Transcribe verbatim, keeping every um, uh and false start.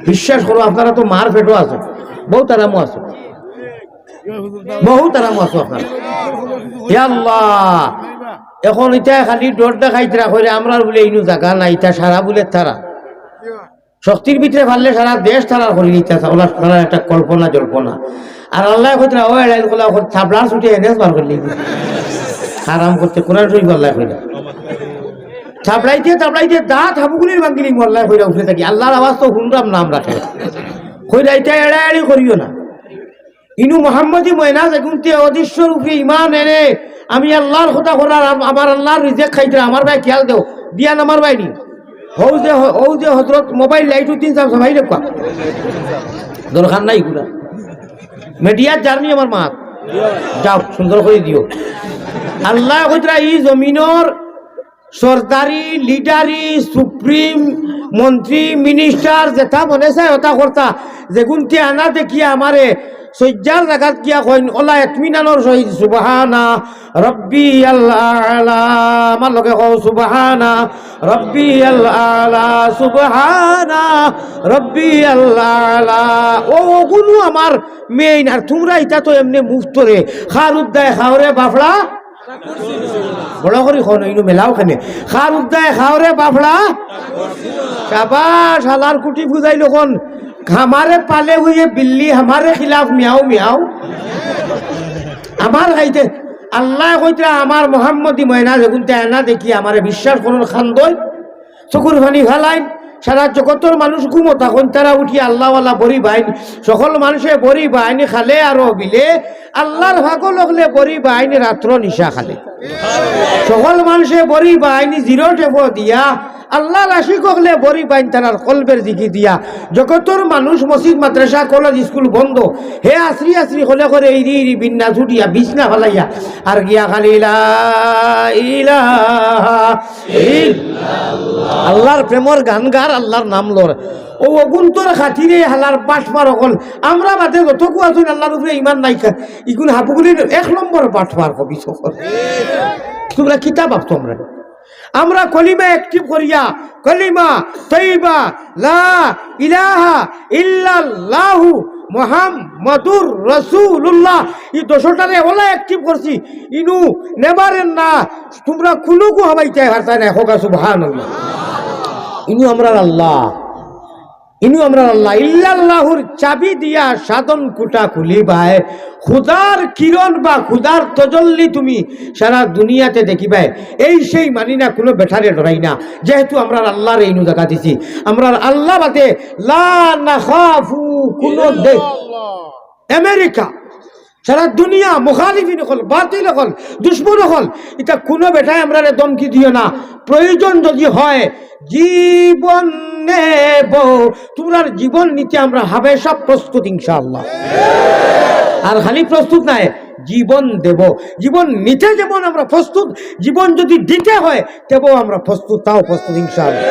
বিশ্বাস করো, আপনারা তো মার পেটো আছো, বহুত আরামও আছো, বহুত আরামও আছো আপনারা। ইয়া আল্লাহ, এখন ইতা খালি ডর দেখাইতরা কইরা, আমরার বুলে ইনু জাগা নাই, ইতা সারা বুলে তারা শক্তির ভিতরে পারলে সারা দেশ তারা করি নিতা, ওলা তারা একটা কল্পনা জল্পনা। আর আল্লাহ কইতরা, "ও এড়াইল কলা, ওখানে থাবড়া ছুটে এনে বার করলি।" হারাম করতে কোরআন শরীফ আল্লাহ কইরা। থাবড়াইতে থাবড়াইতে দাঁত হাবুগুলির ভাঙ্গিলি আল্লাহ কইরা উঠে থাকি। আল্লাহর আওয়াজ তো হুনরাম নাম রাখে। কইরা ইতা এড়াএড়ি করিও না। ইনু মোহাম্মদী ময়না যেগুনতে অদৃশ্যর উপরে ইমান এনে আমি আল্লাহর কথা করার আম-, আমার আল্লাহর রিজেক খাইতে আমার ভাই খেয়াল দেও, বিয়ান আমার ভাই নি। হৌ যে হ-, হৌ যে হজরত মোবাইল লাইট উদ্দিন সাহেব সবাই রেখা দরকার নাই গুলা। মিডিয়ার জার্নি আমার মাত যাও সুন্দর করে দিও। আল্লাহ কইতরা ই জমিনর সর্দারি, লিডারি, সুপ্রিম, মন্ত্রী, মিনিস্টার, যেটা মনে চায় ওটা করতা। যেগুনতে আনা দেখিয়া আমারে সজ্জার জাগাত গিয়া কইন, ওলা এতমিনানোর সহিত সুবহানা রব্বি আল্লাহ। আমার লগে কও সুবহানা রব্বি আল্লাহ, সুবহানা রব্বি আল্লাহ। ও ওগুনু আমার মেইন। আর তুমরা ইতা তো এমনে মুফতরে খার উদ্দায় খাওরে বাফড়া। বড় করি কও না, ইনু মেলাও কেনে। খার উদ্দায় খাওরে বাফড়া। শাবাশ, হালার কুটি বুঝাইল কোন? হামারে পালে হুয়ে বিল্লি, হামারে খিলাফ মিয়াও মিয়াও। আমার খাইতে আল্লাহ কইতরা আমার মোহাম্মদী ময়না যেগুনতে আনা দেখি আমারে বিশ্বাস করুন খান্দই। চকুর পানি ফালাইন। সারা জগতর মানুষ ঘুমো তখন তারা উঠি আল্লাহওয়ালা বড়ি বাইন। সকল মানুষে বড়ি বাইন খালে আরো বিলে। আল্লাহর পাগল হকলে বড়ি বাইন রাত্র নিশা খালে। সকল মানুষে বড়ি বাইন জিরো টেপো দিয়া। আল্লাহর আশিক হকলে বড়ি বাইন তারার কলবের দিকে দিয়া। জগতর মানুষ মসজিদ, মাদ্রাসা, কলেজ, স্কুল বন্ধ। হে আশ্রি আশ্রি হলে করে ইরি ইরি বিন্না ছুটিয়া বিছনা ফালাইয়া আর গিয়া খালি লা ইলাহা ইল্লাল্লাহ। আল্লাহর প্রেমর গান গার, আল্লাহর নাম লর। ও অগুন্তর খাতিরে হালার বাটপার অকল। আমরা বাদে যতকু আছইন আল্লাহর উপরে ইমান নাই খা-, ইগুন হাবুগুলির এক নম্বর বাটপার কবি সকল। তুমরা কিতা ভাবছো আমরা? আমরা কলিমা অ্যাক্টিভ করিয়া, কলিমা তৈবা, লা ইলাহা ইল্লাল্লাহু মুহাম্মাদুর রাসূলুল্লাহ, ই দশটারে ওলা অ্যাক্টিভ করছি। ইনু নেবারের না, তুমরা কুনুকু হাবাইতে পারতায় না, হোক সুবহানাল্লাহ। ইনু আমরার আল্লাহ, ইনু আমরার আল্লাহ। ইল্লাল্লাহুর চাবি দিয়া সাধন কুটা খুলিবায়, খুদার কিরণ বা খুদার তজল্লি তুমি সারা দুনিয়াতে দেখিবায়। এই সেই মানি না, কুনু বেটারে ডরাই না, যেহেতু আমরার আল্লাহরে ইনু জাগা দিছি। আমরার আল্লাহ বাদে লা নাখাফু কুনু দে-, আমেরিকা, সারা দুনিয়া, মুখালিফিন অকল, বাতিল অকল, দুশমন অকল, ইতা কুনু বেটায় আমরারে ধমকি দিও না। প্রয়োজন যদি হয়, জীবন নেব, তুমরার জীবন নিতে আমরা হামেশা প্রস্তুত ইনশাআল্লাহ। আর খালি প্রস্তুত নায়, জীবন দেব। জীবন নিতে যেমন আমরা প্রস্তুত, জীবন যদি দিতে হয়, তেবও আমরা প্রস্তুত, তাও প্রস্তুত ইনশাআল্লাহ।